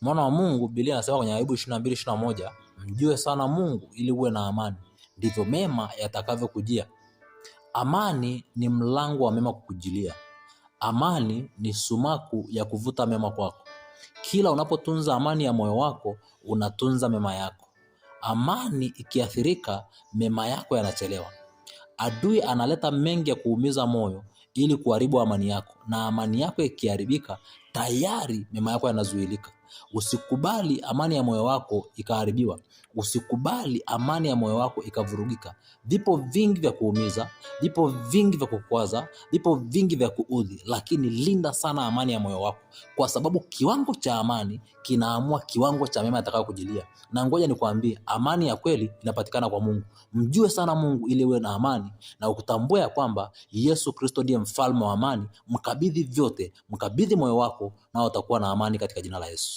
Mwana wa Mungu, Biblia inasema kwenye Ayubu 22:21, mjue sana Mungu ili uwe na amani, ndivyo mema yatakavyokujia. Amani ni mlango wa mema kukujilia. Amani ni sumaku ya kuvuta mema kwako. Kila unapotunza amani ya moyo wako, unatunza mema yako. Amani ikiathirika, mema yako yanachelewa. Adui analeta mengi ya kuumiza moyo ili kuharibu amani yako, na amani yako ikiharibika, tayari mema yako yanazuilika. Usikubali amani ya moyo wako ikaharibiwa. Usikubali amani ya moyo wako ikavurugika. Vipo vingi vya kuumiza, vipo vingi vya kukwaza, vipo vingi vya kuudhi, lakini linda sana amani ya moyo wako, kwa sababu kiwango cha amani kinaamua kiwango cha mema yatakayokujilia. Na ngoja nikwambie, amani ya kweli inapatikana kwa Mungu. Mjue sana Mungu ili uwe na amani na ukutambue ya kwamba Yesu Kristo ndiye mfalme wa amani. Mkabidhi vyote, mkabidhi moyo wako, na utakuwa na amani katika jina la Yesu.